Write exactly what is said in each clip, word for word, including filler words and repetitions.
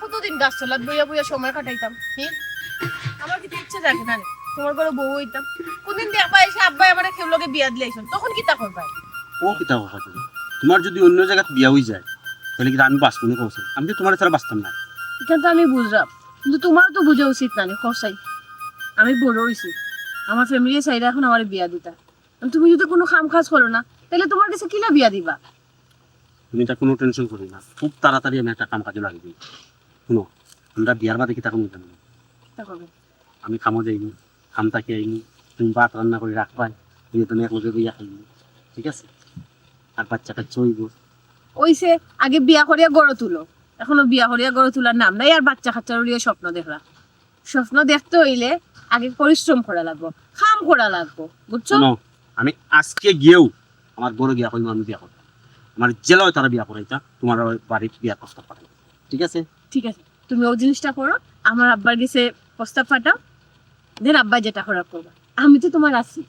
কতদিন গাছ তলাত বইয়া বইয়া সময় কাটাইতাম? হুম? আমার কিন্তু ইচ্ছে জাগে না রে, তোমার ঘরে বউ অইতাম। কোনদিন দেখবায় এসে আব্বায় আমারে কেউর লগে বিয়া দিলাইছইন, তখন কিতা করবায়? ও কিতা কথা কইলে? তোমার যদি অন্য জাগাত বিয়া অইযায়, তাইলে কিন্তু আমি বাঁচমু নি কওছাইন? আমি তো তোমার ছাড়া বাঁচতাম না। ইখান তো আমি বুঝলাম, কিন্তু তোমারও তো বুঝা উচিত না নি কওছাইন? আমি বড় অইছি, আমার ফ্যামিলি চাইরা এখন আমারে বিয়া দিতা। আর তুমি যদি কুনু কাম কাজ করো না, তাইলে তোমার গেছে কিলা বিয়া দিবা? তুমি ইতা কুনু টেনশন করিও না, খুব তাড়াতাড়ি আমি একটা কাম কাজে লাগি যাইমু। হুনো, আমরা বিয়ার বাদে কিতা করমু জানো নি? কিতা করবে? আমি কামো যাইমু, কাম থাকি আইমু, তুমি ভাত রান্না করি রাখবায়, তুমি তুমি এক লগে বইয়া খাইমু, ঠিক আছে? আর বাচ্চা কাচ্চা অইবো। অইছে, আগে বিয়া করিয়া ঘরো তুলো, এখনো বিয়া করিয়া ঘরো তুলার নাম নাই, আর বাচ্চা কাচ্চার লইয়া স্বপ্ন দেখরা। স্বপ্ন দেখতে অইলে আগে পরিশ্রম করা লাগবো, কাম করা লাগবো, বুঝছো? হুনো, আমি আজকে গিয়াউ আমার ঘরো গিয়া কইমু আমি বিয়া করতাম। আমার যেলা অয় তারা বিয়া করাইতা, তোমার বাড়িত বিয়ার প্রস্তাব পাঠাইমু। ঠিক আছে? ঠিক আছে, তুমি অউ জিনিসটা করো, আমার আব্বার গেছে প্রস্তাব পাঠাও, then আব্বায় যেটা করার করবা, আমি তো তোমার আছি।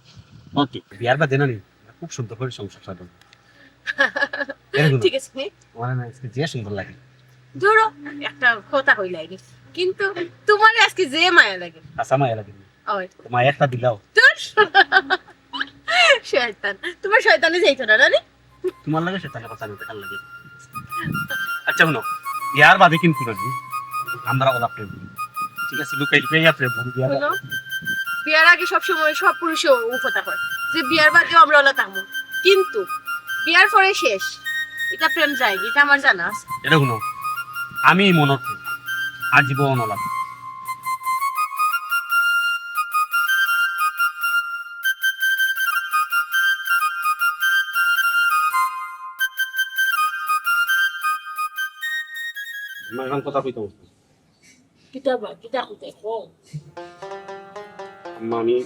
ওকে, বিয়ার বাদে না নি, খুব সুন্দর করি সংসার সাজাও। এরকম। ঠিক আছে নি? তোমার না আজকে যে সুন্দর লাগে। ধরো, একটা কথা কইলাই নি, কিন্তু তোমার আজকে যে মায়া লাগে। আচ্ছা, মায়া লাগে। ওই। মায়া একটা দিলাও। তোর শয়তান, তোমার শয়তানে যাইতো না, না নি? তোমার লগে শয়তানের কথা বলতে কার লাগে? আচ্ছা, হুনো, বিয়ার বাদে কিন্তু না নি, আমরা অলা প্রেম করি। ঠিক আছে, লুকাই লুকাই প্রেম করি, বিয়ার বাদে। হুনো, বিয়ার আগে সব সময় সব পুরুষে ও কথা কয় যে বিয়ার বাদেও আমরা অলা থাকমু, কিন্তু বিয়ার পরে শেষ, ইটা প্রেম যায়গি, ইটা আমার জানা আছে। ইটা হুনো, আমি মনর প্রেম, আজীবন অলা। আমার এখন কথা কইতাম। কিতা বা, কিতা কইতে কও? আম্মা, আমি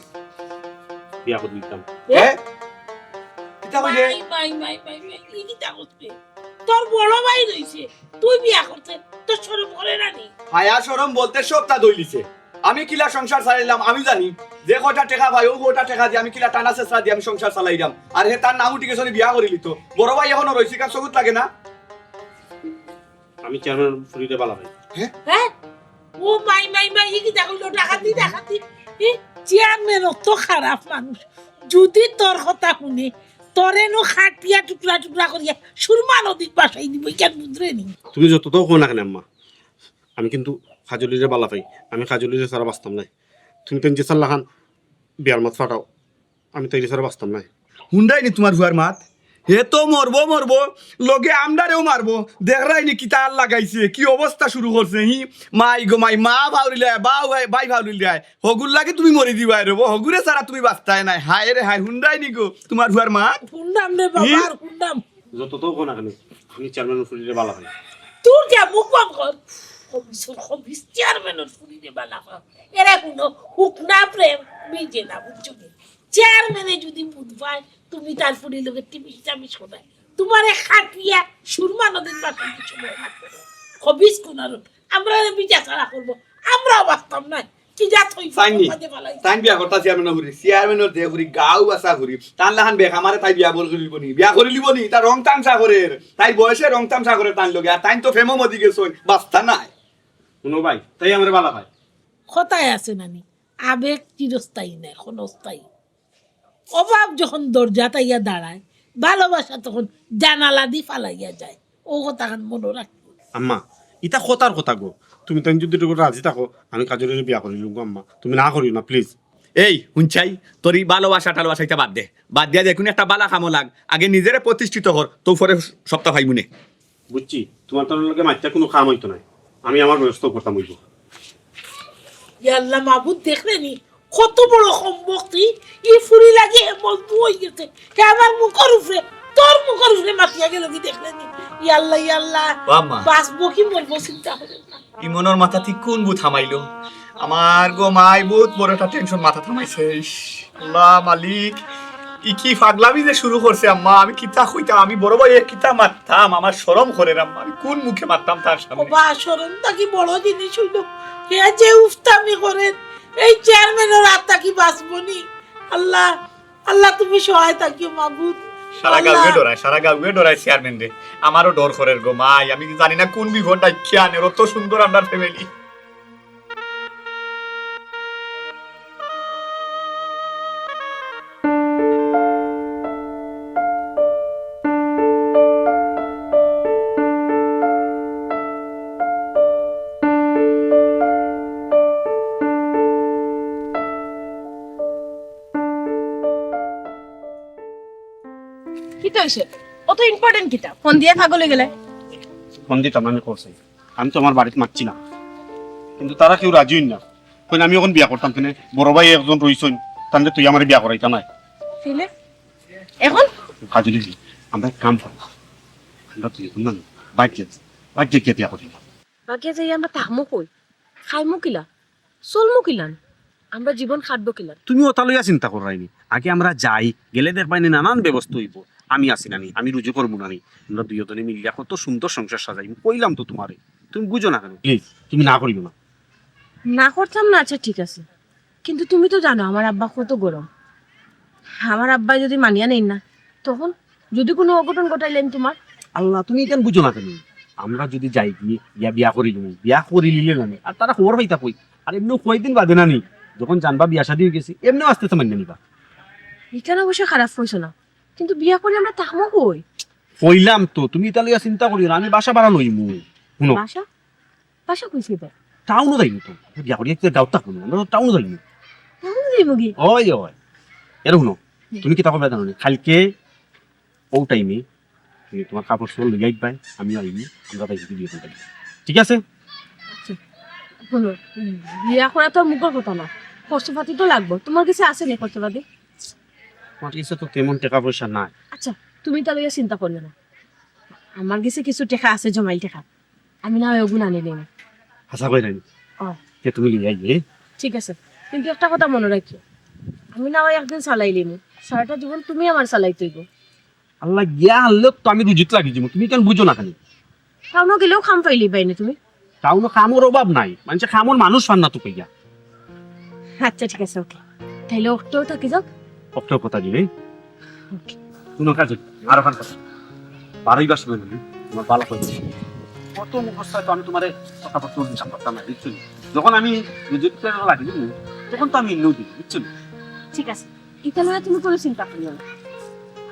বিয়া করি দিতাম। এ? এ? কিতা কইলে? মাই, মাই, মাই, মাই, মাই, ই কিতা করতে? তোর বড় ভাই রইছে, তুই বিয়া করতে, তোর শরম করে না নি? হায়া শরম বলতে সবটা দইলিছে। আমি কিলা সংসার চালাইলাম আমি জানি, যে কয়টা টেকা পাই, অউ কয়টা টেকা দি আমি কিলা টানা চেষ্টা দি আমি সংসার চালাইলাম। আর হে তার নাম উঠি গেছে, বিয়া করিলিতো। বড় ভাই এখনো রইছে, কার চকুত লাগে না? আমি চেয়ারম্যান ফুরিরে বালা পাই। হ্যাঁ? ও মাই, মাই, মাই, ই কিতা কইলো? ডাকাতি, ডাকাতি। ই চেয়ারম্যান অত খারাপ মানুষ। যদি তোর কথা হুনে, তোরে নু কাটিয়া টুকরা টুকরা করিয়া সুরমা নদীত ভাসাই দিবো, ইখান বুঝরে নি? তুমি যততাউ কও না কেনে আম্মা, আমি কিন্তু কাজলিরে বালা পাই। আমি কাজলিরে ছাড়া বাঁচতাম নায়। তুমি তাইন যেছার লাখান বিয়ার মাত ফাটাও, আমি তাইরে ছাড়া বাঁচতাম নায়। হুনরায় নি তুমার ফুয়ার মাত? হে তো মরবো মরবো, লগে আমরারেও মারবো। দেখরায় নি কিতা আর লাগাইছে, কি অবস্থা শুরু করছে। হি মাই গো মাই, মা ফাউরিলায়, বা ভাই, ভাই ফাউরিলায়। হগুর লাগি তুমি মরি দিবায় রে বা, হগুরে ছাড়া তুমি বাঁচতায় নায়। হায় রে হায়, হুনরায় নি গো তুমার ফুয়ার মাত? হুনরাম রে বাবা, হি? আর হুনরাম। যততাউ কও না কেনে, আমি চেয়ারম্যানর ফুরিরে বালা পাই। তোর যা মুখ বন্ধ কর। খবিসর খবিস চেয়ারম্যানর ফুরিরে বালা পাই। এরা কুনু হুক না প্রেম, বুঝে না, বুঝছো নি? চেয়ারম্যানে যদি বুঝ পায়, তুমি তার ফুরির লগে টিপিস টাপিস করায়। তুমারে কাটিয়া সুরমা নদীত ভাসাইতে সময় লাগবো। খবিস কুনার, আমরারে বিচার ছাড়া করবো, আমরাও বাঁচতাম নায়। কি জাত হইছে? তাইন নি? তাইন বিয়া করতা চেয়ারম্যানর ফুরি, চেয়ারম্যানর যে ফুরি, গাউ বাসা ফুরি। তার লাখান বেকামারে তাই বিয়া বল করিলিবো নি? বিয়া করিলিবো নি? তার রং তামশা করের। তাইর বয়সে রং তামশা করের তান লগে। আর তাইন তো প্রেমো মজি গেছইন, বাঁচতা নায়। হুনো ভাই, তাই আমরারে বালা পায়। কথায় আছে না নি, আবেগ চিরস্থায়ী নায়, ক্ষণস্থায়ী। অভাব যখন দরজাত আইয়া দাঁড়ায়, ভালোবাসা তখন জানালাদি ফালাইয়া যায়। অউ কথাখান মনো রাখিও। আম্মা, ইতা কথার কথা গো। তুমি তাইন যদি একটু রাজি থাকো, আমি কাজলিরে বিয়া করিলিমু গো আম্মা। তুমি না করিও না, please। এই, হুনছাই, তোর ই ভালোবাসা টালোবাসা ইতা বাদ দে। বাদ দিয়া যেকুনু একটা বালা কামো লাগ। আগে নিজরে প্রতিষ্ঠিত কর, তো পরে সবতা পাইমুনে। বুঝছি, তুমার তার লগে মাতিয়া কুনু কাম অইতো নায়। আমি আমার ব্যবস্থা করতাম অইবো। ইয়া আল্লাহ মাবুদ, দেখরে নি, কত বড় কমবখতি, ই ফুরি লাগি হে মজনু অই গেছে। হে আমার মুখর উপরে, তোর মুখর উপরে মাতিয়া গেলো গি দেখলে নি? ইয়া আল্লাহ, ইয়া আল্লাহ, ও আম্মা। বাঁচবো কি মরবো চিন্তা করে না। ই মনর মাথাত ই কুন ভূত হামাইলো? আমার গো মাই, বহুত বড় একটা tension মাথাত হামাইছে। ইশ, আল্লাহ মালিক, ই কি ফাগলামি যে শুরু করছে আম্মা, আমি কিতা কইতাম, আমি বড় ভাইরে কিতা মাততাম, আমার শরম করের আম্মা, আমি কুন মুখে মাততাম তার সামনে? ওবা, শরম থাকি বড় জিনিস অইলো, হে যে উফতামি করের, এই চেয়ারম্যানর আত থাকি বাঁচবো নি। আল্লাহ, আল্লাহ তুমি সহায় থাকিও মাবুদ। সারা গাউয়ে ডরায়, সারা গাউয়ে ডরায় চেয়ারম্যানরে। আমারও ডর করের গো মাই, আমি জানি না কুন বিপদ ডাকিয়া আনের, অত সুন্দর আমরার ফ্যামিলি। কিতা অইছে? অত ইম্পর্টেন্ট কিতা? ফোন দিয়া পাগল অই গেলে। ফোন দিতাম আমি করছি। আমি তো আমার বাড়িত মাতছি না। কিন্তু তারা কেউ রাজি অইন না। কইন আমি অখন বিয়া করতাম কেনে? বড় ভাই একজন রইছইন, তানরে তুই আমারে বিয়া করাইতা নায়। তাইলে? অখন? কাজলি, আমরা এক কাম করি। আমরা দুইজন না, বাইরে যাই। বাইরে গিয়া বিয়া করি। বাগিয়া যাই আমরা থাকমু কই? খাইমু কিলা? চলমু কিলান? আমরা জীবন কাটবো কিলান? তুমি অতা লইয়া চিন্তা কররায়নি। আগে আমরা যাই, গেলে দেখবায়নি নানান ব্যবস্থা অইবো। আমি আছি নানি, আমি রুজি করমু নানি। আমরা দুইজনে মিলিয়া কত সুন্দর সংসার সাজাইমু। কইলাম তো তুমারে, তুমি বুঝো না কেনে? প্লিজ, তুমি না করিও না। না করতাম না, আচ্ছা ঠিক আছে, কিন্তু তুমি তো জানো আমার আব্বা কত গরম। আমার আব্বায় যুদি মানিয়া নেইন না, তখন যুদি কুনু অঘটন ঘটাইলাইন তুমার? আল্লাহ, তুমি ইখান বুঝো না কেনে? আমরা যুদি যাইগি, ইয়া বিয়া করিলিমু, বিয়া করিলিলে নানি, আর তারা খবর পাইতা কই? আর এমনেও কয়দিন বাদে নানি, যখন জানবা বিয়া শাদী অইগেছে, এমনেও আস্তে আস্তে মানিয়া নিবা। ইখান অবশ্য খারাপ কইছো না, কিন্তু বিয়া করি আমরা থাকমু কই? কইলাম তো, তুমি ইতা লইয়া চিন্তা করিও না, আমি বাসা ভাড়া লইমু। হুনো। বাসা? বাসা কই অইছে? টাউনো যাইমু তো। বিয়া করি একটা গাঁওত থাকমু না, আমরা তো টাউনো যাইমু। টাউনো যাইমুগি? অয়, অয়। এরে হুনো, তুমি কিতা করবায় জানো নি? কাইলকে অউ টাইমে তুমি তুমার কাপড় চোপড় লইয়া আইবায়, আমিও আইমু, আমরা যাইমু বিয়া করি। ঠিক আছে? আচ্ছা, হুনো, বিয়া করা তো মুখর কথা না, খরচপাতি তো লাগবো। তুমার গেছে আছে নি খরচপাতি? আমার গেছে তো তেমন টেকা পয়সা নাই। আচ্ছা, তুমি ইতা লইয়া চিন্তা করিও না, আমার গেছে কিছু টেকা আছে, জমাইল টেকা। আমি না অয় অগুন আনিলিমু। হাছা কইরায়নি? অয়। তে তুমি লইয়া আইবে, এ? ঠিক আছে, কিন্তু একটা কথা মনো রাখিও, আমি না অয় একদিন চালাইলিমু, সারাটা জীবন তুমি আমার চালাইতে অইবো। আল্লাহ, গিয়া আনলেও তো আমি রুজিত লাগি যিমু, তুমি ইখান বুঝো না কেনে? টাউনো গেলেও কাম পাইলিবায়নি তুমি। টাউনো কামর অভাব নাই, মানষে কামর মানুষ পার না তো কইয়া। আচ্ছা, ঠিক আছে, ওকে। তাইলে অখটাউ থাকি যাও। অখটাউ কথা দিবে। ওকে। হুনো কাজল, আর অখান কথা। বারই বাস মানে তুমার বালা কইছি। কত মুখস্থ অয় তো আমি তুমারে কথা বলতে দিতাম পারতাম না, বুঝছো নি? যখন আমি রুজিত লাগি যিমু, তখন তো আমি ইন্নু দিমু, বুঝছো নি? ঠিক আছে। ইতা লইয়া তুমি কুনু চিন্তা করিও না।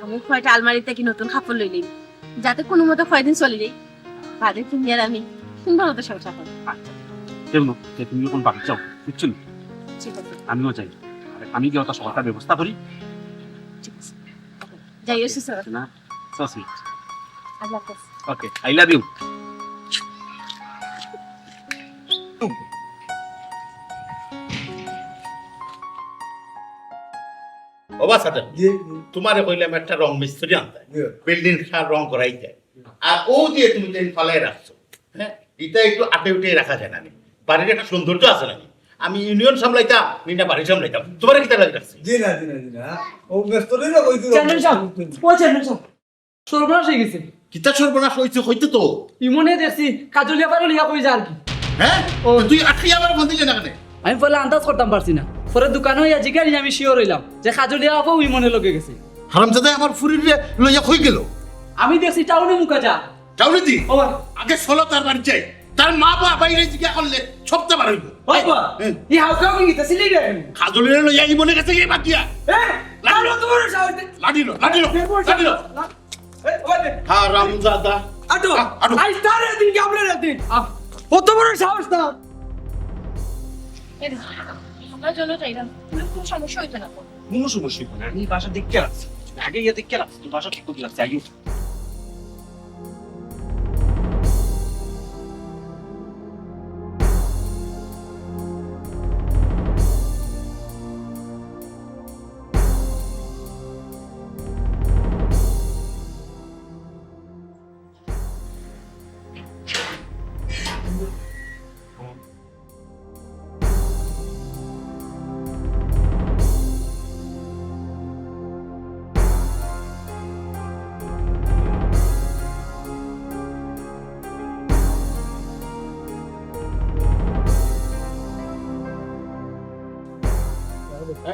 আমি কয়টা আলমারি থাকি নতুন কাপড় লইলিমু, যাতে কুনুমতে কয়দিন চলি যাই। বাদে তুমি আর আমি সুন্দর মতো সংসার করমু। আচ্ছা, তে হুনো, তে তুমি অখন বাড়িত যাও, বুঝছো নি? ঠিক আছে। আমিও যাই। আরে, আমি গিয়া অতা সকালকার ব্যবস্থা করি। ঠিক আছে। যাইও সুস্থ। না, so sweet. আল্লাহ হাফেজ। Okay, I love you. ও বা সাদেক, জি। তুমারে কইলাম একটা রং মিস্ত্রি আনতায়, জি। বিল্ডিংটা রং করাইতায়। আর অউ যে তুমি যেইন ফালাই রাখছো, হ্যাঁ, ইতা একটু আটে উঠে রাখা যায় না নি? বাড়ির একটা সৌন্দর্য আছে না নি? আমি ইউনিয়ন সামলাইতাম, নি না বাড়ি সামলাইতাম, তুমারে কিতা লাগি রাখছি? জি না, জি না, জি না। অউ মিস্ত্রিরে কইছি। চেয়ারম্যান সাব, ও চেয়ারম্যান সাব, সর্বনাশ অই গেছে। কিতা সর্বনাশ অইছে কইতে তো? ইমনে দেখছি কাজলিয়াফারে লইয়া কই যার কি। হ্যাঁ? ও। তুই আটকে আমারে ফোন দিলে না কেনে? আমি পয়লা আন্দাজ করতাম পারছি না, পরে দোকানো আইয়া জিকাইলে আমি sure অইলাম যে কাজলিয়াফাও ইমনর লগে গেছে। হারামজাদায় আমার ফুরিরে লইয়া কই গেল? আমি দেখছি টাউনে মুখা যা। টাউনে দি? ও। আগে চলো তার বাড়িত যাই। তার মা বাবা বাইরে জিগা করলে সবটা বার অইবো। ও বা, হুম। ই হাউকাউ কিতা ছিলি রে? কাজলিরে লইয়া ইমনে গেছে গি বাদ দিয়া। এ, লাঠি লো। কত বড় সাহস? লাঠি লো, লাঠি লো, লাঠি লো। এ, ওই দে। হারামজাদা। আটো। আ, আটো। আই তার দিন কি আমরা দিন? আ, কত বড় সাহস তার? এ, আমরা চলো যাইলাম। কুনু সমস্যা অইতো না। কুনু সমস্যা অইতো না। আমি বাসা দেখিয়া রাখছি। আগে গিয়া দেখিয়া রাখছি। তুই বাসা ঠিক করিয়া রাখছি। আইও।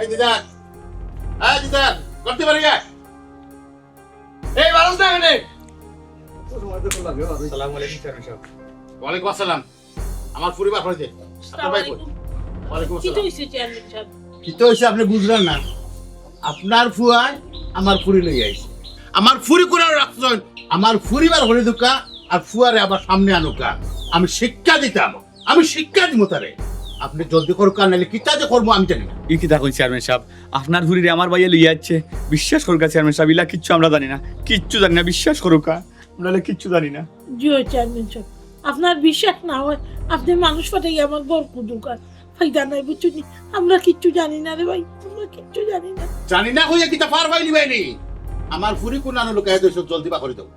এই দিদার, এই দিদার, করতে পারি না? এই, বারোস না কেনে? আসসালামু আলাইকুম, চেয়ারম্যান সাব। ওয়ালাইকুম আসসালাম। আমার ফুরি বার করি দে। আপনার ভাই কই? আসসালামু আলাইকুম। ওয়ালাইকুম আসসালাম। কিতা অইছে, চেয়ারম্যান সাব? কিতা অইছে আপনে বুঝরা না? আপনার ফুয়ায় আমার ফুরি লইয়া আইছে। আমার ফুরি কুনানো রাখছইন, আমার ফুরি বার করি দেউক্কা, আর ফুয়ারে আবার সামনে আনুক্কা। আমি শিক্ষা দিতাম, আমি শিক্ষা দিমু তারে। আপনে জলদি করউক্কা, নাইলে কিতা যে করমু আমি জানি না। ই কিতা কইন চেয়ারম্যান সাব? আপনার ফুরিরে আমার ভাইয়ে লইয়া আইছে। বিশ্বাস করউক্কা চেয়ারম্যান সাব, ইলা কিচ্ছু আমরা জানি না, কিচ্ছু জানি না, বিশ্বাস করউক্কা। আমরা ইলা কিচ্ছু জানি না। জি অয় চেয়ারম্যান সাব, আপনার বিশ্বাস না অয়, আপনে মানুষ পাঠাইয়া আমার ঘর খুদুক্কা। ফায়দা নাই, বুঝছইন নি? আমরা কিচ্ছু জানি না রে ভাই, আমরা কিচ্ছু জানি না। জানি না কইয়া কিতা ফার পাইলিবায় নি? আমার ফুরি কুনানো লুকাইয়া থইছো, জলদি বার করি দেও।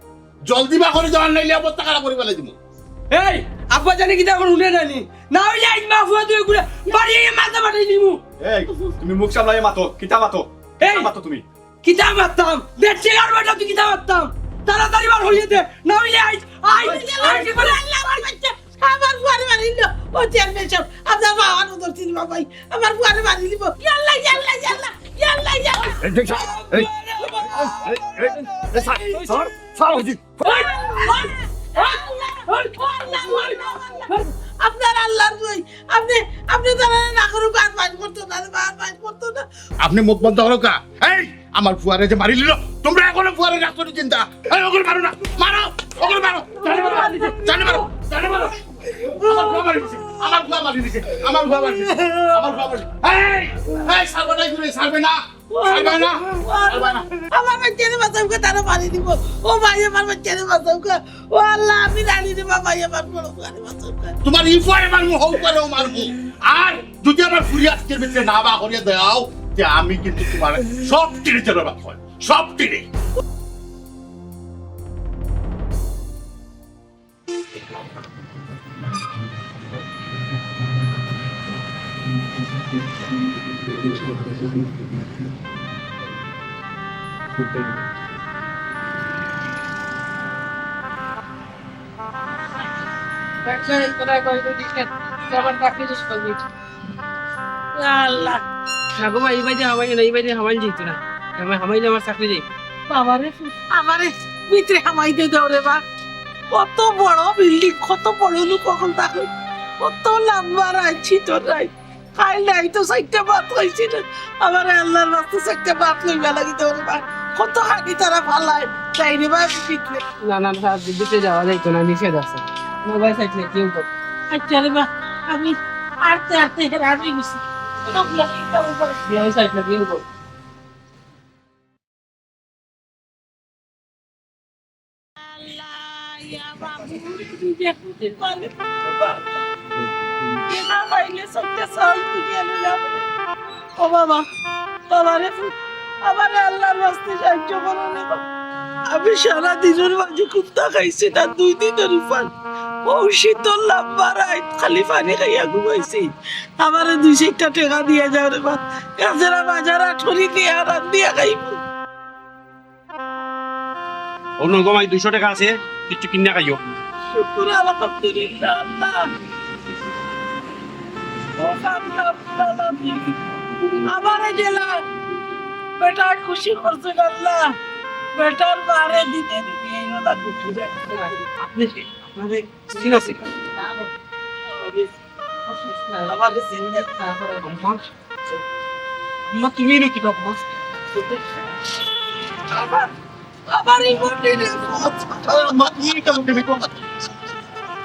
জলদি বার করি দেও, আর নাইলে অবস্থা খারাপ করি ফালাই দিমু। এই, আব্বা জানি কিতা অখন হুনে না নি? না অইলে আইজ মা ফুয়া দুইওগুরে বাড়ি আইয়া মাথা ফাটাই দিমু। এই, তুমি মুখ সামলাইয়া মাতো, কিতা মাতো? এই, কিতা মাতো তুমি? কিতা মাততাম? বেটির আর বেটা তুই কিতা মাততাম? তাড়াতাড়ি বার করি দে, না অইলে আইজ, আইজ, আইজ, আইজ, আইজ, আল্লাহ, আমার বাচ্চা, আমার ফুয়ারে মারিল। ও চেয়ারম্যান সাব, আপনার বাবা নজর চিনি বাবাই, আমার ফুয়ারে মারিলিবো। ইয়াল্লা, ইয়াল্লা, ইয়াল্লা, ইয়াল্লা, ইয়াল্লা। এই, এই, এই, এই, এই, এই, এই, স্যার, স্যার, স্যার, ওই যে ওই, ওই, ওই, আল্লাহ, আল্লাহ, আল্লাহ, আল্লাহ, আল্লাহ। আপনার আল্লাহর দোয়াই, আপনে, আপনে তারারে না করুক্কা, আর মাইর করতো না, আর মাইর করতো না। আপনে মুখ বন্ধ করুক্কা। এই, আমার ফুয়ারে যে মারিলিলো, তুমরা অখনো ফুয়ারে রাখছো নি জিন্দা? এই, অগুরে মারো না, মারো, অগুরে মারো, জানে মারো, জানে মারো, জানে মারো। আমার ফুয়া মারিলিছে, আমার ফুয়া মারিলিছে, আমার ফুয়া মারিলিছে, আমার ফুয়া মারিলিছে। এই, এই, ছাড়বে না, ছাড়বে না। ছাড়বা না? ছাড়বা না? আমার বাচ্চারে বাঁচাউক্কা, তারা মারি দিবো। ও ভাই, আমার বাচ্চারে বাঁচাউক্কা। ও আল্লাহ, আমি জানি রে বাবা, আমার বড় ফুয়ারে বাঁচাউক্কা। তুমার ই ফুয়ারে মারমু, হউ ফুয়ারেও মারমু। আর যুদি আমার ফুরি আইজকুর ভিতরে না বার করিয়া দেও, তে আমি কিন্তু তুমার সব টিরে জেলর ভাত খাওয়াইমু, সব টিরে। ইয়া আল্লাহ। না গো মা, ই বাড়িত হামাইও না, ই বাড়িত হামাইলে যাইতো না। হামাই-, হামাইলে আমার চাকরি যাইবো। বাবারে, আমারে ভিতরে হামাইতে দেও রে বা। কত বড় বিল্ডিং, কত বড় লোক অখন থাকইন, কত লাম্বা রাইত, শীতর রাইত। কাইল রাইতো চাইরটা ভাত খাইছি না। আমারে আল্লাহর ওয়াস্তে চাইরটা ভাত লইবার লাগি দেও রে বা। কত খানি তারা ফালায়, যাই রে বা আমি ভিতরে। না, না, না, ভিতরে যাওয়া যাইতো না, নিষেধ আছে। মোবাইল চাইলে কেউ করে। আচ্ছা রে বা, আমি আটতে আটতে হেরান অই গেছি। মোবাইল চাইলে কেউ করে। আল্লাহ, ইয়া মাবুদ, তুই যে কুটি পালে, না পাইলে সবটা সব তুই গেল যাবে। ও বাবা, বাবা রে, আমারে আল্লাহর ওয়াস্তে সাহায্য করো রে বাবা। আমি সারা দিনর মাঝে কুন্তা খাইছি না, দুই দিনর উপর। ও শীতর লাম্বা রাইত খালি পানি খাইয়া ঘুমাইছি। আমারে দুই চাইরটা টেকা দিয়া যাও রে বা। এছাড়া বাজার আট করি দিয়া রান্দিয়া খাইমু। অউ নেও গো মাই, দুইশো টেকা আছে, কিচ্ছু কিনিয়া খাইও। শুকুর আলহামদুলিল্লাহ, আল্লাহ। ও আল্লাহ, আল্লাহ, আমারে গেলা, বেটায় খুশি করছে আল্লাহ, বেটার মারে দিতে দিতে এই কথা খুশি। আপনি, আপনারে ঠিক আছে। আম্মা, আম্মা, তুমি এনো কিতা আম্মা? আবার, আবার এই মন্দিরে আম্মা, তুমি এনো কিতা মন্দিরে?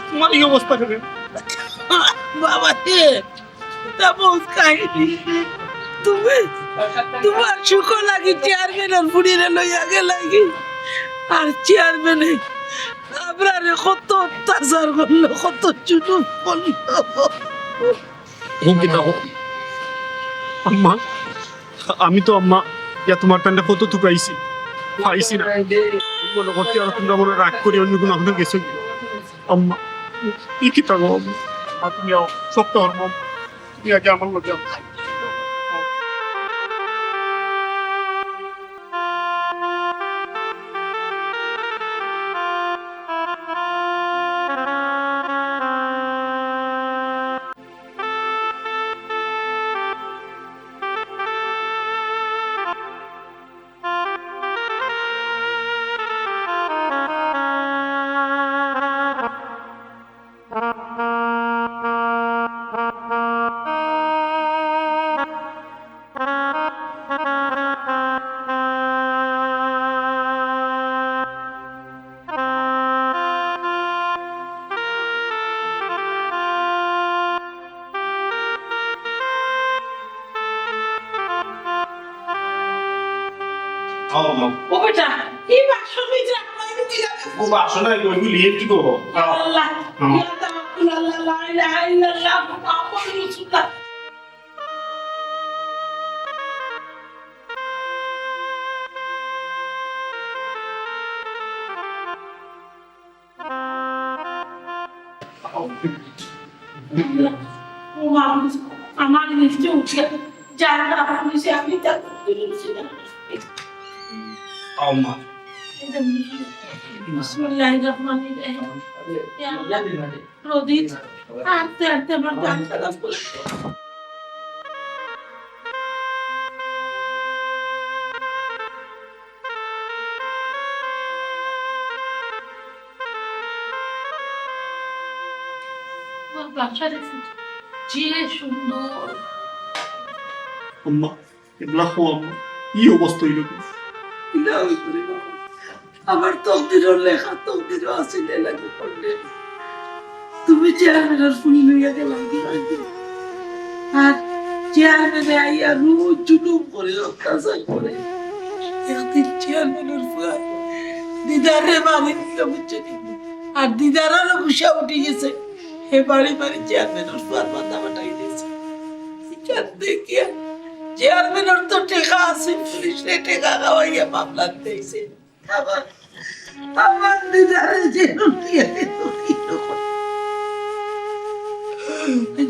তুমার ই অবস্থা কেনে? বাবা রে, তা বহুত কাহিনী। তুমি, তুমার সুখ লাগি চেয়ারম্যানর ফুড়িরে লইয়া গেলায়গি। আর চেয়ারম্যানে আমরারে কত অত্যাচার করলো, কত জুলুম করলো। হুমকি দাও। আম্মা, আমি তো আম্মা, ইয়া তুমার প্যান্ডে কত তুকাইছি, পাইছি না। মনে করছি আর তুমরা মনে রাগ করি অন্য কুনু আপনার গেছো। আম্মা, ই কিতা গো আম্মা? আম্মা, তুমি আও, সবটা অইবো আম্মা। তুমি আগে আমার লগে আও। আও, আম্মা। ও বেটা, এই বাক্স নিচে রাখো, আমি ঠিক আছে। ও বাক্স নাই, ওই লিফট গো। আও। আল্লাহ, আম্মা। ইয়া তাওয়াক্কাল আল্লাহ, লা ইলাহা ইল্লাল্লাহ, মুহাম্মাদুর রাসূলুল্লাহ। ও মাবুদ, আমার লিফটে উঠে যারা পুলিশে আমি তা করতে পারছি না। আম্মা। বিসমিল্লাহির রহমানির রহিম। ইয়া আল্লাহ, রোদিত, আস্তে আস্তে আমার গান খারাপ করে। আমার বাসার যে সুন্দর। আম্মা, এগুলা কো আম্মা, ই অবস্থা অইল কি? ইলা অইল রে বাবা। আমার তকদিরর লেখা, তকদিরও আছিল, এ লাগে করলে। তুমি চেয়ারম্যানর ফুরি লইয়া গেলায় কি লাগে? আর চেয়ারম্যানে আইয়া রোজ জুলুম করে, অত্যাচার করে। একদিন চেয়ারম্যানর ফুয়া দিদারে মারি দিছে, বুঝছো নি? আর দিদারও গুসা উঠি গেছে। হে বাড়ি বাড়ি চেয়ারম্যানর ফুয়ার মাথা ফাটাই দিছে। ইখান দেখিয়া চেয়ারম্যানর তো টেকা আছে, পুলিশরে টেকা খাওয়াইয়া মামলা দিছে। আমার, আমার দিদারে জেল দিয়া দিল কি?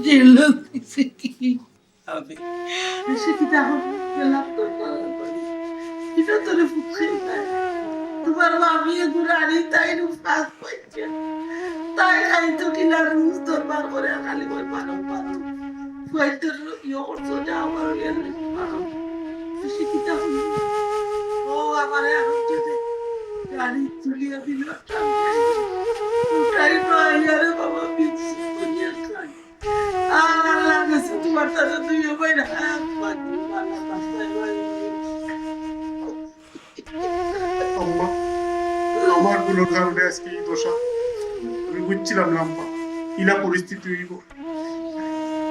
জেল দিছে কি? আমি, সে কিতা করবো? গেলাম তোর বাবার বাড়ি। এটা তোরে ফুটছে না। তোমার মামি এগুলো আনি তাই রূপ কাজ পাইছে। তাই খাই তো কিনা রুজ দরবার করে আর খালি ওই মানব মানব। ফুয়াইতে ইয়ে করছো, যাও আর ইয়ে নেই, মানব। সে কিতা করবো? ও আমারে এখন যদি গাড়ি তুলিয়া দিল, উঠাই পাই আরে বাবা, বিক্রি করিয়া খাই। আর আল্লাহর কাছে তোমার তারা দুই ভাই না, একবার তোমার না বাঁচতে পারি। আম্মা, আমার ভুলর কারণে আজকে এই দশা। আমি বুঝছিলাম না, আম্মা, ইলা পরিস্থিতি অইব।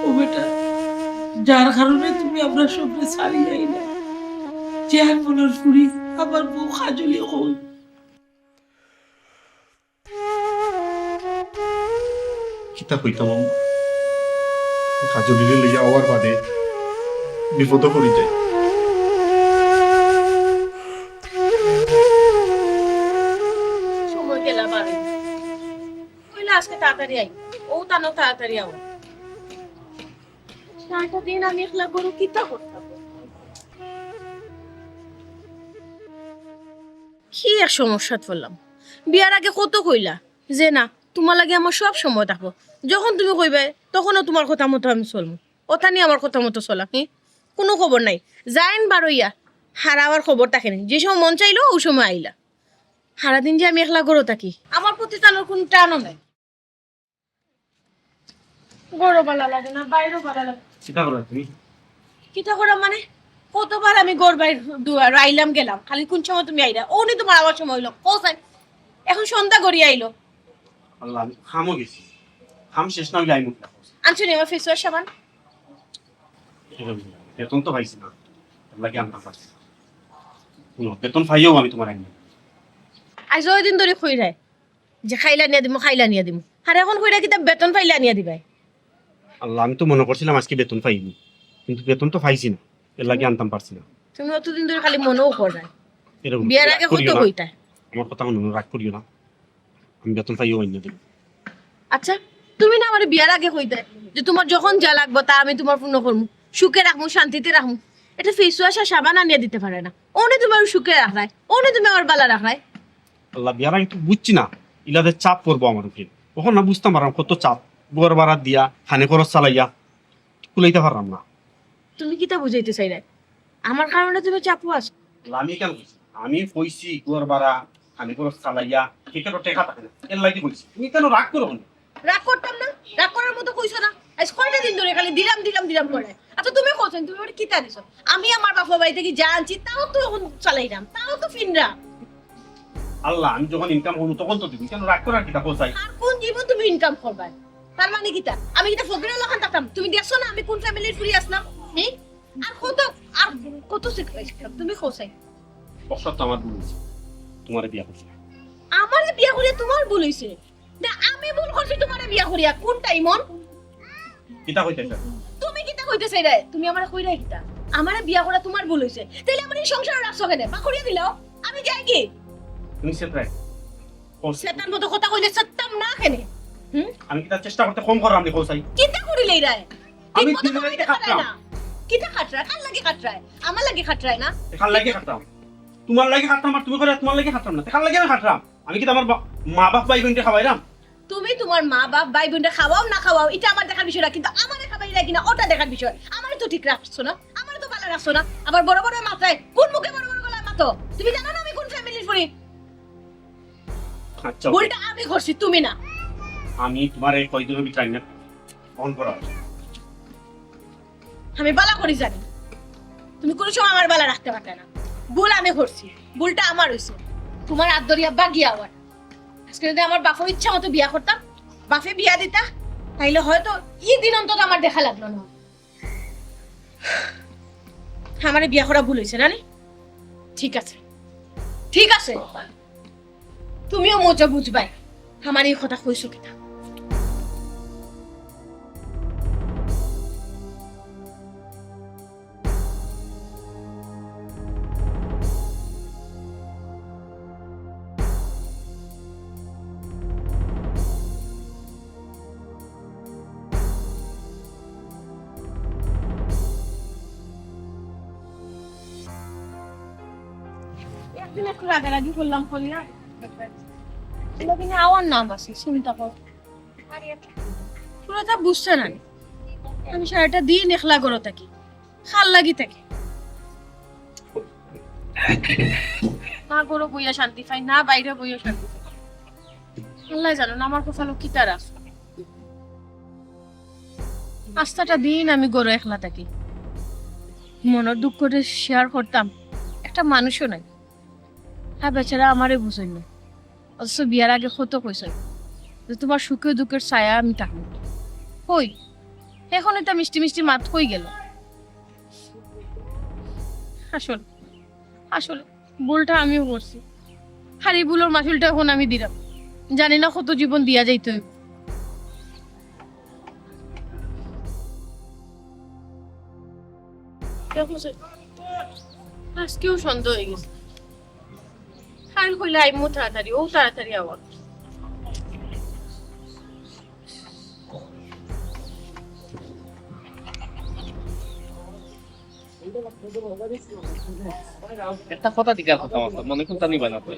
ও বেটা, যার কারণে তুমি আমরা সবরে ছাড়িয়া আইলা, যে আর মনের ফুরি, আমার বউ কাজলি কই? কিতা কইতাম আম্মা? কাজলিরে লইয়া আওয়ার বাদে বিপদো পড়ি যাই। সময় গেলা বারে। কইলা আজকে তাড়াতাড়ি আই। ও তানো তাড়াতাড়ি আও। সারাটা দিন আমি একলা ঘরো কিতা করতাম? কি এক সমস্যাত পড়লাম। বিয়ার আগে কত কইলা যে না, তোমার লাগি আমার সব সময় থাকবো, যখন তুমি কইবায় তখনও তোমার কথা মতো আমি চলমু। অতা নি আমার কথা মতো চলা, হি? কুনু খবর নাই। যাইন বারইয়া, হারাওয়ার খবর থাকে নি। যে সময় মন চাইলো, ওই সময় আইলা। হারাদিন যে আমি একলা ঘরো থাকি, আমার প্রতি তানোর কুনু টানও নাই। ঘরও ভালা লাগে না, বাইরেও ভালা লাগে না। কিতা করো তুমি? কিতা করা মানে? কতবার আমি ঘর বাইর দুয়ার আইলাম গেলাম, খালি কুন সময় তুমি আইরা? অউ নি তোমার আওয়ার সময় অইলো, কও চাই। এখন সন্ধ্যা গড়িয়া আইলো। আল্লাহ, আমি কামো গেছি, কাম শেষ না অইলে আইমু কিলা? আনছো নি আমার face wash সাবান? বেতন তো পাইছি না, এর লাগি আনতাম পারছি না। হুনো, বেতন পাইয়াও আমি তোমার আইমু। আইজ ওই দিন ধরি কইরায়, যে খাইলা নিয়া দিমু, খাইলা নিয়া দিমু। আর এখন কইরা কিতা বেতন পাইলে আনিয়া দিবায়? আল্লাহ, আমি তো মনো করছিলাম আজকে বেতন পাইমু, কিন্তু বেতন তো পাইছি না, এর লাগি আনতাম পারছি না। তুমি অতদিন ধরি খালি মনোউ কররায়। এরকম বিয়ার রাগ আগে করিও কত না। কইতায়? আমার কথা হুনো, রাগ করিও না, আমি বেতন পাইয়াও আনিয়া দিমু। আচ্ছা, তুমি না আমারে বিয়ার আগে কইতায় যে তোমার যখন যা লাগবো তা আমি তোমার পূর্ণ করমু, সুখে রাখমু, শান্তিতে রাখমু। একটা face wash আর সাবান আনিয়া দিতে পারে না, অউ নি তোমার সুখে রাখরায়, অউ নি তুমি আমার ভালা রাখরায়। আল্লাহ, বিয়ার আগে তো বুঝছি না, ইলা যে চাপ পড়বো আমার উপরে। অখন না বুঝতাম পারলাম কত চাপ, ঘর ভাড়া দিয়া, খানি খরচ চালাইয়া, কুলাইতাম পারলাম না। তুমি কিতা বুঝাইতে চাইরায়? আমার কারণে তুমি চাপো আছো? আল্লাহ, আমি কেনে কইছি? আমি কইছি ঘর ভাড়া, খানি খরচ চালাইয়া, পকেটো টেকা থাকে না, এর লাগি কইছি। তুমি কেনে রাগ করো কেনে? রাগ করতাম না, রাগ করার মতো কইছো না। আইজ কয়টা দিন ধরি খালি দিলাম, দিলাম, দিলাম করে। আচ্ছা, তুমি কও চাইন, তুমি আমারে কিতা দিছো? আমি আমার বাপর বাড়ি থাকি যা আনছি, তাও তো এখন চালাইরাম, তাও তো ফিনরাম। আল্লাহ, আমি যখন income করমু, তখন তো দিমু। কেনে রাগ করার কিতা কও চাই? আর কুন জীবন তুমি income করবায়? তার মানে কিতা? আমি কিতা ফকিরর লাখান থাকতাম? তুমি দেখছো না আমি কুন family-র ফুরি আছলাম? হুম? আর কত, আর কত sacrifice করতাম? তুমি কও চাই। অসত্য আমার ভুল হয়েছে, তোমারে বিয়া করছি। আমারে বিয়া করিয়া তোমার ভুল হইছে? না, আমি ভুল করছি তোমারে বিয়া করিয়া। কোনটা ইমন? কিতা কইতাছ? তুমি কিতা কইতাছ রে? তুমি আমারে কইরায় কিতা? আমারে বিয়া করা তোমার ভুল হইছে। তাইলে আমার এই সংসারে রাখছো কেনে? বা করিয়া দিলাও। আমি যাই কি? তুমি সেটাই। শয়তান মতো কথা কইলে সত্তাম না কেনে? হুম? আমি কিতা চেষ্টা করতে কম করলাম নি কও চাই? কিতা করিলে রে? আমি ঠিক মতো দিন রাইতে খাটরায় খাটলাম। না। কিতা খাটরায়? কার লাগি খাটরায়? আমার লাগি খাটরায় না? কার লাগি খাটলাম? তোমার লাগি খাটলাম আর তুমি কইরায় তোমার লাগি খাটলাম না। কার লাগি আমি খাটলাম? আমি কিতা আমার বা-, মা বাপ ভাই বোনরে খাওয়াইলাম? তুমি তোমার মা বাপ ভাই বোনরে খাওয়াও না খাওয়াও, ইটা আমার দেখার বিষয় না, কিন্তু আমারে খাওয়াইরায় কিনা ওটা দেখার বিষয়। আমারে তো ঠিক রাখছো না, আমারে তো ভালা রাখছো না। আবার বড় বড় মাথায় কোন মুখে বড় বড় গলায় মাতো? তুমি জানো না আমি কোন ফ্যামিলির ফুরি? আচ্ছা, ওকে। ভুলটা আমি করছি, তুমি না। আমি তোমার এই কয়দিনের ভিতরে আইনা অন করা আছে। আমি ভালা করি জানি, তুমি কোনো সময় আমার ভালা রাখতে পারতে না। ভুল আমি করছি, ভুলটা আমার হইছে। তোমার আত ধরিয়া বাগিয়া আওয়ার। আজকে যদি আমার বাপর ইচ্ছা মতো বিয়া করতাম, বাপে বিয়া দিতা, তাইলে হয়তো এই দিন অন্তত আমার দেখা লাগলো না। আমারে বিয়া করা ভুল হইছে না নি? ঠিক আছে, ঠিক আছে, তুমিও মজা বুঝবায়। আমার এই কথা কইছো কিনা? একদিন একটু রাগারাগি করলাম করিয়া, কোনোদিন আওয়ার নাম আছে, চিন্তা কর। পুরোটা বুঝছে না। আমি সারাটা দিন একলা ঘরো থাকি, কার লাগি থাকি। না ঘরো বইয়া শান্তি পাই, না বাইরে বইয়া শান্তি পাই। আল্লাহ জানো না আমার কপালো কিতা আছে। আস্তাটা দিন আমি ঘরো একলা থাকি। মনর দুঃখটা শেয়ার করতাম, একটা মানুষও নাই। হ্যাঁ, বেচারা আমারে বুঝইন না। অথচ বিয়ার আগে কত কইছইন যে তোমার সুখে দুঃখের ছায়া আমি থাকমু। কই, এখন ইতা মিষ্টি মিষ্টি মাত কই গেল? আসল, আসলে ভুলটা আমিও করছি। আর এই ভুলর মাসুলটা এখন আমি দিরাম। জানি না কত জীবন দিয়া যাইতে হইব। দেখো যে, আজকেও সন্ধ্যা হয়ে গেছে। কাইল কইলে আইমু তাড়াতাড়ি, ও তাড়াতাড়ি আওয়ার। একটা কথা জিজ্ঞাসা করতাম, মনে কোনটা নিবা না তো?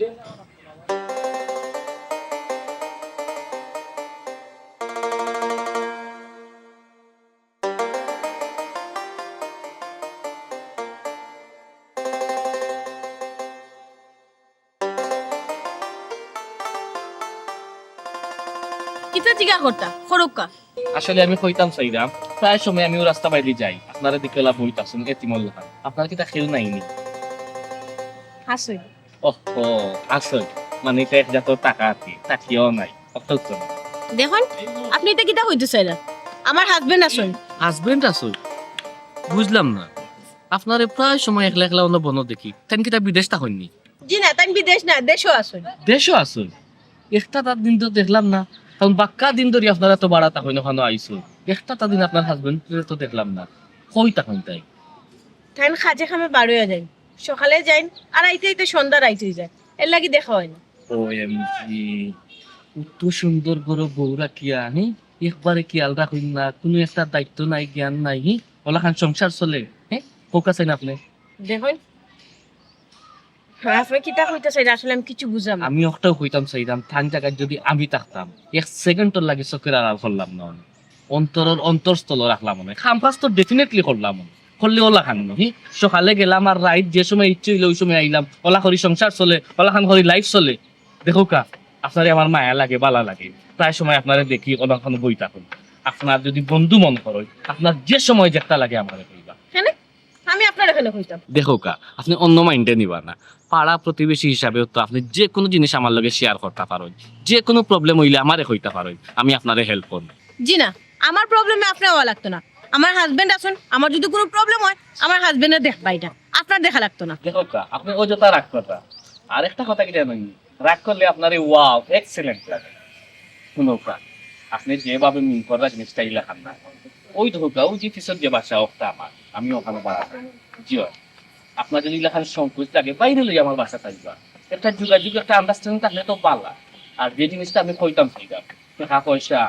কিতা জিগা করতা? করুক্কা। আসলে আমি কইতাম চাইরাম, প্রায় সময় আমিও রাস্তা বাইদি যাই, আপনারে দেখিয়া বইত আছইন, এতিমর লাখান। আপনার কিতা কেউ নাইনি? আছইন। ওহো, আছইন। মানে, ইটা এক জাতর টাকা আর কি, থাকিও নাই। অত তো না। দেখইন, আপনে ইটা কিতা কইতা চাইরা? আমার হাজবেন্ড আছইন। হাজবেন্ড আছইন? বুঝলাম না। আপনারে প্রায় সময় একলা একলা অনো বনো দেখি। তাইন কিতা বিদেশ থাকইননি? জি না, তাইন বিদেশ না, দেশো আছইন। দেশো আছইন? একটা তা দিন তো দেখলাম না। কারণ বাক্কা দিন ধরি আপনারা তো বাড়া থাকইন, অখানো আইছইন। একটা তা দিন আপনার হাজবেন্ডরে তো দেখলাম না। কই থাকইন তাইন? তাইন কাজে কামে বার অইয়া যাইন। সকালে যাইন, আর আইতে আইতে সন্ধ্যা রাইত অই যায়। এর লাগি দেখা অয় না। ও এম জি, অত সুন্দর ঘরো বউ রাখিয়া, হি? একবারে খেয়াল রাখইন না, কুনু একটা দায়িত্ব নাই, জ্ঞান নাই, হি? অলাখান সংসার চলে, হি? কউক্কা চাইন আপনে? দেখইন, হ্যাঁ, আপনে কিতা কইতা চাইরা, আসলে আমি কিছু বুঝলাম না। আমি অকটাউ কইতাম চাইরাম, তান জাগাত যদি আমি থাকতাম, এক সেকেন্ডর লাগি চউখর আড়াল করলাম না অনে। অন্তরর অন্তরস্থলো রাখলাম অনে। কাম কাজ তো definitely করলাম অনে। করলে অলাখান নি, হি? সকালে গেলাম আর রাইত যে সময় ইচ্ছে অইলো অউ সময় আইলাম। অলা করি সংসার চলে, অলাখান করি life চলে। দেখউক্কা, আপনারে আমার মায়া লাগে, বালা লাগে। প্রায় সময় আপনারে দেখি, অলাখান বই থাকইন। আপনার যদি বন্ধু মনো করইন, আপনার যে সময় যেটা লাগে আমারে কইবা। কেনে? আমি আপনারে কেনে কইতাম? দেখউক্কা, আপনে অন্য mind-এ নিবা না। পাড়া প্রতিবেশী হিসাবেও তো আপনে যে কুনু জিনিস আমার লগে share করতা পারইন, যে কুনু problem অইলে আমারে কইতা পারইন, আমি আপনারে help করমু। জি না, আমার problem-এ আপনে অওয়া লাগতো না। আমার হাজবেন্ড আছইন, আমার যদি কুনু problem অয়, আমার হাজবেন্ডে দেখবা ইটা। আপনার দেখা লাগতো না। দেখউক্কা, আপনে অযথা রাগ কররা। আর একটা কথা কিতা জানইন নি? রাগ করলে আপনারে wow, excellent লাগে। হুনউক্কা, আপনে যেভাবে মিন কররা জিনিসটা ইলাখান না। ওই দেখউক্কা, ওই যে পিছর যে বাসা, অখটা আমার, আমি অখানো ভাড়া থাকি। জি অয়। আপনার যদি ইলাখান সংকোচ লাগে, বাইরে লইয়া আমার বাসাত আইবা। একটা যোগাযোগ, একটা understanding থাকলে তো ভালা। আর যে জিনিসটা আমি কইতাম চাইরাম, টেকা পয়সা,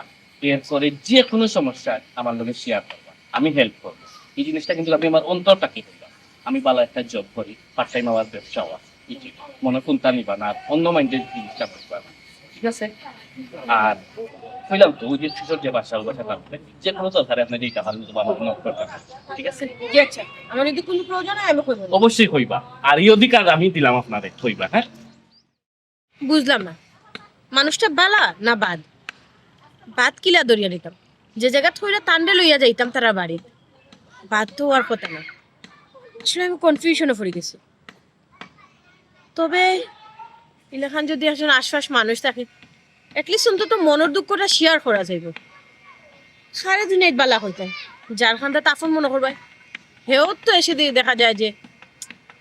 এরপরে যে কুনু সমস্যায় আমার লগে share করবা, আমি help করমু। ই জিনিসটা কিন্তু আমি আমার অন্তর থাকি কইলাম। আমি ভালা একটা job করি, part time আমার ব্যবসাও আছে। ই যে মনো কুনতা নিবা না, আর অন্য mind-এ জিনিসটা বুঝবা না, ঠিক আছে? আর কইলাম তো, ওই যে পিছর যে বাসা, ওই বাসা থাকবে, যে কুনু দরকারে আপনে যেটা ভালো মতো আমার knock করবা, ঠিক আছে? জি আচ্ছা, আমার যদি কুনু প্রয়োজন অয় আমি কইমু। অবশ্যই কইবা, আর ই অধিকার আমি দিলাম আপনারে, কইবা, হ্যাঁ? বুঝলাম না, মানুষটা ভালা না bad? Bad কিলা ধরিয়া নিতাম? যে জাগাত থইরা তানরে লইয়া যাইতাম তারার বাড়ি, bad তো অওয়ার কথা না। আসলে আমি confusion-ও পড়ি গেছি। তবে ইলাখান যদি একজন আশপাশ মানুষ থাকে, at least অন্তত মনর দুঃখটা share করা যাইবো। সারা দুনিয়াত ভালা কইতায়, যার কান্দাত আপন মনো করবায়, হেও তো এসে দে-, দেখা যায় যে,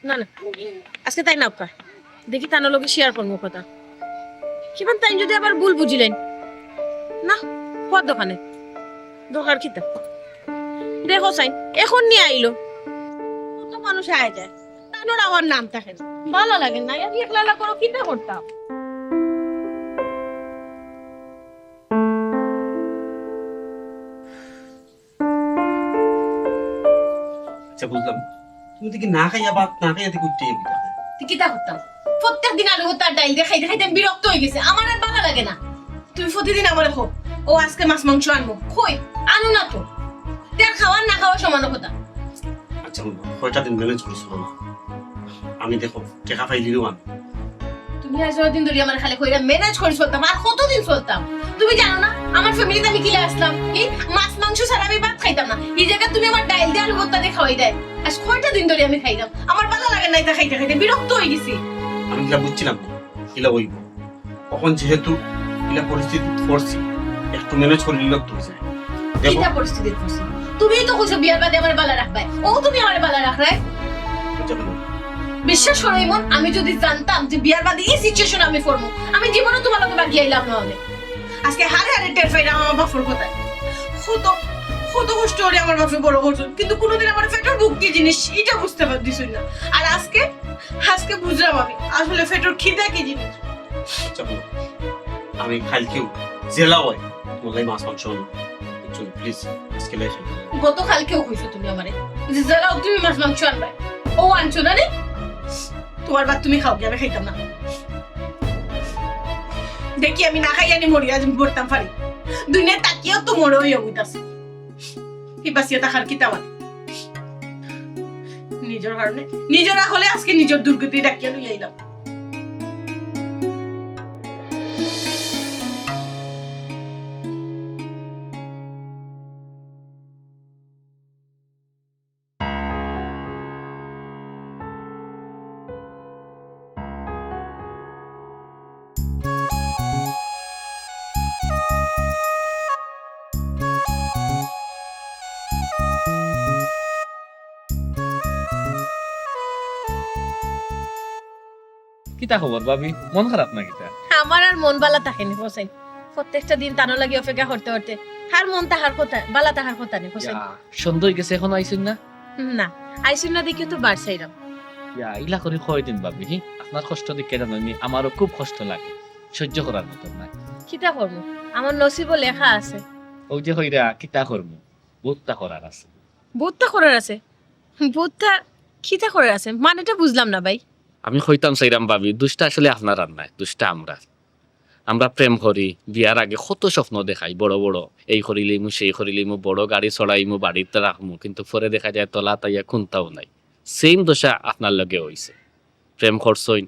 না, না, আজকে তাইন আউক্কা, দেখি তানর লগে share করমু কথা। কিমান তাইন যদি আবার ভুল বুঝিলাইন, না, হওয়ার দরকার নাই। দরকার কিতা? দেখো চাইন, এখন নি আইলো। কত মানুষ আয় যায়, তানর আমার নাম থাকে না। ভালা লাগে না, আমি একলা একলা করো, কিতা করতাম? আচ্ছা, বুঝলাম। তুমি দেখি না খাইয়া, ভাত না খাইয়া দেখি উঠতে যাবি না। তুই কিতা করতাম? প্রত্যেক দিন আলু ভর্তা আর ডাইল দিয়া খাইতে খাইতে আমি বিরক্ত অই গেছি। আমার আর ভালা লাগে না। তুমি প্রতিদিন আমারে কও, "ও আজকে মাছ মাংস আনবো।" কই? আনো না তো। তে আর খাওয়ার না খাওয়া সমান কথা। আচ্ছা, বন্ধু, কয়টা দিন manage করি চলো না। আমি দেখো, টেকা পাইলেও আন। তুমি আজ অতদিন ধরি আমারে খালি কইরা manage করি চলতাম, আর কতদিন চলতাম? তুমি জানো না আমার family-ত আমি কিলা আসলাম? কি মাছ মাংস ছাড়া আমি ভাত খাইতাম না। ই জাগাত তুমি আমার ডাইল দিয়া আলু ভর্তা দিয়া খাওয়াই দেয়। আজ কয়টা দিন ধরি আমি খাইলাম, আমার ভালা লাগে না ইতা খাইতে খাইতে, বিরক্ত অই গেছি। আমি কিলা বুঝছিলাম, কিলা অইবো। অখন যেহেতু ইলা পরিস্থিতিত পড়ছি, একটু manage করিলে তো অইযায়। দেখো। কিতা পরিস্থিতিত পড়ছি? তুমিই তো কইছো বিয়ার বাদে আমারে ভালা রাখবায়। ও তুমি আমারে ভালা রাখরায়? আচ্ছা, বলো। বিশ্বাস করো ইমন, আমি যদি জানতাম যে বিয়ার বাদে ই situation আমি পড়মু, আমি জীবনও তুমার লগে বাগিয়া আইলাম না অনে। আজকে হারে হারে টের পাইরাম আমার বাপর কথায়। কত, কত কষ্ট করি আমার বাপে বড় করছইন, কিন্তু কুনুদিন আমার পেটর ভুক কি জিনিস ইটা বুঝতে পার-, দিছইন না। আর আজকে, আজকে বুঝলাম আমি আসলে পেটর খিদা কি জিনিস। আচ্ছা, বলো, আমি কাইলকেউ যেলা অয়, তুমার লাগি মাছ মাংস আনমু। বুঝছো? Please, আজকে লাই খাই। গতকালকেও কইছো তুমি আমারে যে যেলা অউক তুমি মাছ মাংস আনবায়। ও আনছো না রে? তুমার ভাত তুমি খাও গিয়া, আমি খাইতাম না। দেখি আমি না খাইয়া নি মরি, আজ আমি মরতাম পারি। দুনিয়াত থাকিও তো মরে অইয়া বইতাছি। ই বাঁচিয়া থাকার কিতা মানে? নিজর কারণে, নিজর আকলে আজকে নিজর দুর্গতি ডাকিয়া লইয়া আইলাম। কিতা খবর ভাবি? মন খারাপ না কিতা? আমার আর মন বালা থাকে নি, হোসেন। প্রত্যেকটা দিন তানর লাগি অপেক্ষা করতে করতে তার মন তাহার কথা, বালা তাহার কথা নি, হোসেন। ইয়া, সন্ধ্যা অই গেছে, এখনো আইছইন না? না, আইছইন না দেখিয়া তো বার চাইরাম। ইয়া, ইলা করি কয়দিন ভাবি, হি? আপনার কষ্ট দেখিয়া জানইন নি, আমারও খুব কষ্ট লাগে, সহ্য করার মতন নায়। কিতা করমু? আমার নসিবো লেখা আছে। অউ যে কইরা, কিতা করমু? বউততা করার আছে। বউততা করার আছে? বউততা কিতা করার আছে? মানেটা বুঝলাম না ভাই। আমি কইতাম চাইরাম ভাবি, দুষটা আসলে আপনারার নায়, দুষটা আমরার। আমরা প্রেম করি, বিয়ার আগে কত স্বপ্ন দেখাই, বড় বড়, এই করিলিমু, সেই করিলিমু, বড় গাড়ি চড়াইমু, বাড়িত রাখমু, কিন্তু পরে দেখা যায় তলাত আইয়া কুন্তাও নাই। Same দশা আপনার লগে অইছে। প্রেম করছইন,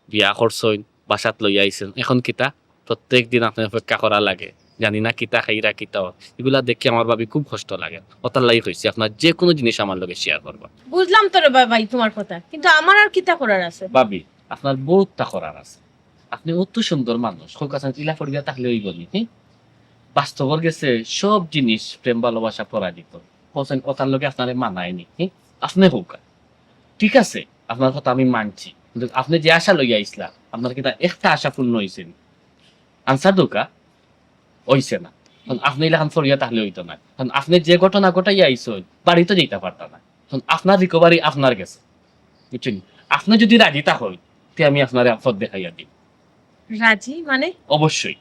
বিয়া করছইন, বাসাত লইয়া আইছইন, এখন কিতা? প্রত্যেক দিন আপনার অপেক্ষা করা লাগে, জানি না কিতা খাইরা, কিতা অর। ইগুলা দেখি আমার ভাবি খুব কষ্ট লাগে। অতার লাগি কইছি, আপনার যে কুনু জিনিস আমার লগে share করবা। বুঝলাম তো রে বা-, ভাই তুমার কথা, কিন্তু আমার আর কিতা করার আছে? ভাবি, আপনার বউততা করার আছে। আপনে অত সুন্দর মানুষ, কউক্কা চাইন ইলা পড়িয়া থাকলে অইবো নি, হি? বাস্তবর গেছে সব জিনিস প্রেম ভালোবাসা পরাজিত। কউক্কা চাইন অতার লগে আপনারে মানায় নি, হি? আপনে কউক্কা। ঠিক আছে, আপনার কথা আমি মানছি, কিন্তু আপনে যে আশা লইয়া আইছলা, আপনার কিতা একটা আশা পূর্ণ অইছে নি? আনসার দেউক্কা, অইছে না। অখন আপনে ইলাখান ফড়িয়া থাকলে অইতো নায়। অখন আপনে যে ঘটনা ঘটাইয়া আইছইন, বাড়িত যাইতা পারতা নায়। অখন আপনার recovery আপনার গেছে, বুঝছইন নি? আপনে যুদি রাজি থাকইন, তে আমি আপনারে পথ দেখাইয়া দিমু। রাজি মানে? অবশ্যই।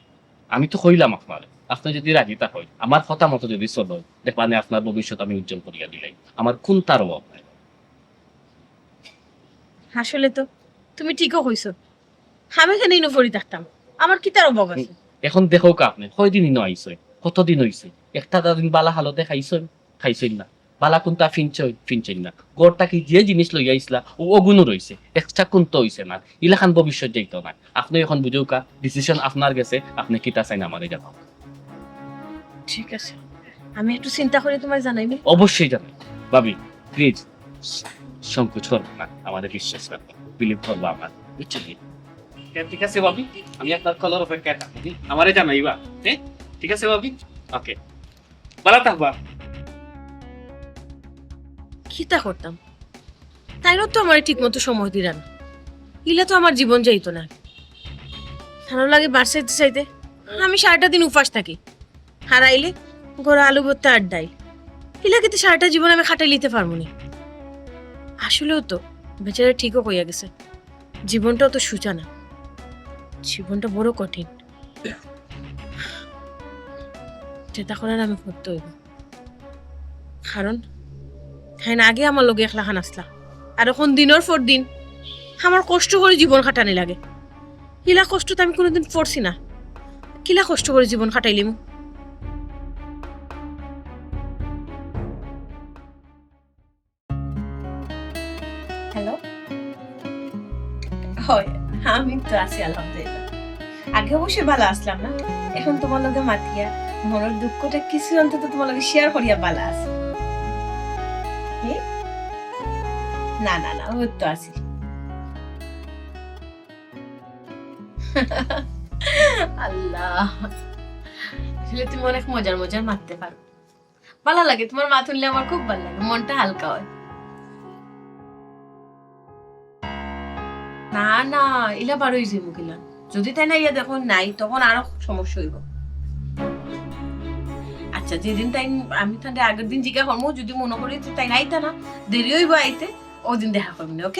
আমি তো কইলাম আপনারে, আপনে যুদি রাজি থাকইন, আমার কথা মতো যুদি চলইন, দেখবা নে আপনার ভবিষ্যৎ আমি উজ্জ্বল করিয়া দিলাইমু। আমার কুন্তার অভাব নাই। আসলে তো তুমি ঠিকউ কইছো। আমি কেনে ইনো পড়ি থাকতাম? আমার কিতার অভাব আছে? অখন দেখউক্কা আপনে, কয়দিন ইনো আইছইন? কতদিন অইছে? একটা দিন বালা হালতে খাইছইন? খাইছইন না। বালা কুন্তা ফিনছইন? ফিনছইন না। ঘর থাকি যে জিনিস লইয়া আইছলা, অউ অগুনউ রইছে। Extra কুন্তা অইছে না। ইলাখান ভবিষ্যৎ যাইতো না। আপনে অখন বুঝউক্কা, decision আপনার গেছে, আপনে কিতা চাইন আমারে জানাউক্কা। ঠিক আছে, আমি একটু চিন্তা করি তুমারে জানাইমু। অবশ্যই জানাইবা। ভাবি, please, সংকোচ করবা না, আমারে বিশ্বাস রাখবা, believe করবা আমারে, বুঝছো নি? হ্যাঁ, ঠিক আছে ভাবি, আমি আপনার call-র অপেক্ষায় থাকমু, আমারে জানাইবা, হ্যাঁ? ঠিক আছে ভাবি, OK, বালা থাকবা। কিতা করতাম? তাইনও তো আমারে ঠিক মতো সময় দিরা না। ইলা তো আমার জীবন যাইতো না। তানর লাগি বাঁচতে চাইতে আমি সারাটা দিন উপাস থাকি। আর আইলে গরম আলু ভর্তা আর ডাইল। ইলা কিতা সারাটা জীবন আমি কাটাইলিতে পারমু নি? আসলেও তো বেচারা ঠিকও কইয়া গেছে, জীবনটা অত সুজা না, জীবনটা বড় কঠিন। যেটা করার আমি করতে অইব। কারণ তাইন আগে আমার লগে একলাখান আছলা, আর অখন দিনর পর দিন আমার কষ্ট করি জীবন কাটানি লাগে। ইলা কষ্ট তো আমি কুনুদিন পড়ছি না, কিলা কষ্ট করি জীবন কাটাইলিমু? হ্যালো, হয়, আমি তো আছি আলহামদুলিল্লাহ। আগে অবশ্যই ভালা আছলাম না, অখন তুমার লগে মাতিয়া মনর দুঃখটা কিছু অন্তত তুমার লগে share করিয়া ভালা আছি। কি? না, না, না, অউ তো আছি। আল্লাহ, আসলে তুমি অনেক মজার মজার মাততে পারো। ভালা লাগে, তুমার মাত হুনলে আমার খুব ভালা লাগে, মনটা হালকা অয়। না, না, ইলা বারই যাইমু কিলা? যুদি তাইন আইয়া দেখইন নাই, তখন আরো সমস্যা অইব। আচ্ছা, যেদিন তাইন, আমি তানরে আগের দিন জিগা করমু, যুদি মনো করি যে তাইন আইতা না, দেরি অইব আইতে, অউ দিন দেখা করমু নে, OK?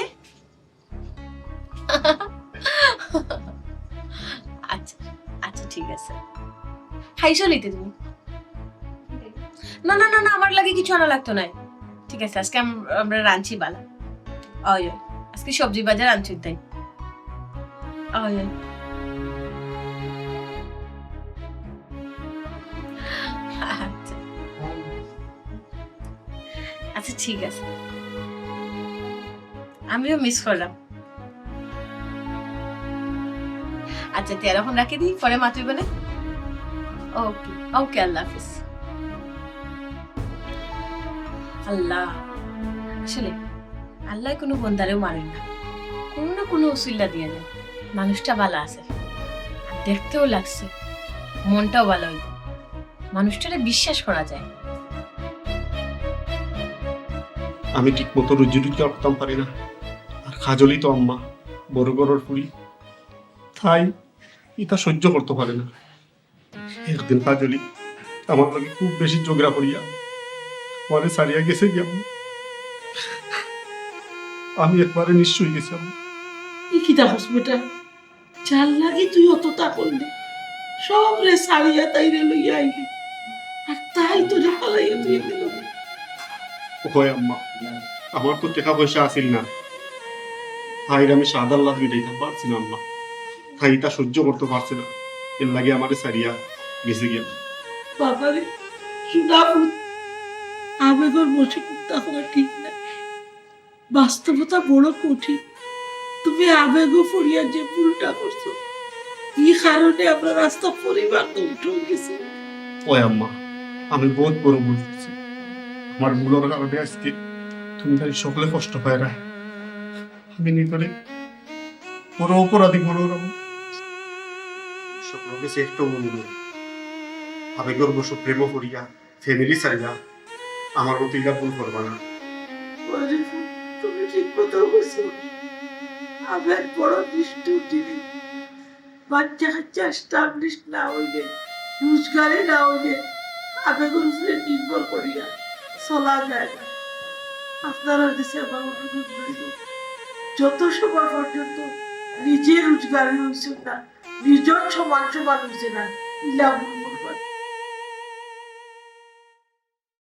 আচ্ছা, আচ্ছা, ঠিক আছে। খাইছো নিতে তুমি? না, না, না, না, আমার লাগি কিছু আনা লাগতো নায়। ঠিক আছে, আজকে আম-, আমরা রানছি বালা। অয়, অয়। আজকে সবজি বাজার আনছি তাই। অয়, অয়। আচ্ছা। আচ্ছা, ঠিক আছে। আমিও miss করলাম। আচ্ছা, তে অখন রাখি দেই, পরে মাতইব নে। OK, OK, আল্লাহ হাফিজ। আল্লাহ, আসলে আল্লায় কুনু বন্দারেউ মারইন না, কুনু না কুনু উসিলা দিয়া দেইন। মানুষটা ভালা আছে, আর দেখতেও লাগছে, মনটাও ভালা অইব। মানুষটারে বিশ্বাস করা যায়। আমি ঠিক মতো রুজি রোজগার করতাম পারি না, আর কাজলি তো আম্মা বড় ঘরর ফুড়ি, তাই ইতা সহ্য করতো পারে না। একদিন কাজলি আমার লগে খুব বেশি ঝগড়া করিয়া আমারে ছাড়িয়া গেছে গিয়া। আমি একবারে নিঃস্ব অই গেছি আম্মা। ই কিতা কস বেটা? যার লাগি তুই অততা করলি, সবরে ছাড়িয়া তাইরে লইয়া আইলি, আর তাই তোরে ফালাইয়া তুই গেল। অয় আম্মা, আমার তো টেকা পয়সা আছিল না, তাইর আমি সাদার লাশ মিটাইতাম পারছি না আম্মা। তাই ইতা সহ্য করতো পারছে না, এর লাগি আমারে ছাড়িয়া গেছে গিয়া। বাবারে, শোনা পুত, আবেগর বশে কুন্তা করা ঠিক না। বাস্তবতা বড় কঠিন। তুমি আবেগো পড়িয়া যে ভুলটা করছো, ই কারণে আমরার আস্তা পরিবার ধ্বংস অই গেছে। অয় আম্মা, আমি বউত বড় ভুল করছি। আমার ভুলর কারণে আইজকে তুমি তাইন হকলে কষ্ট পাইরায়। আমি নিজরে বড় অপরাধী মনো কররাম। হকলর গেছে একটাউ অনুরোধ, আবেগর বশে প্রেমো পড়িয়া family ছাড়িয়া আমার মতো ইলা ভুল করবা না। আরে, তুমি ঠিক কথা কইছো। আবেগ বড় নিষ্ঠুর জিনিস। বাচ্চা কাচ্চা establish না অইলে, রোজগারি না অইলে, আবেগর উপরে নির্ভর করিয়া চলা যায় না। আপনারার কাছে আমার অনুরোধ রইল, যত সময় পর্যন্ত নিজে রোজগারি অইছেন না, নিজর সমান সমান অইছে না, ইলা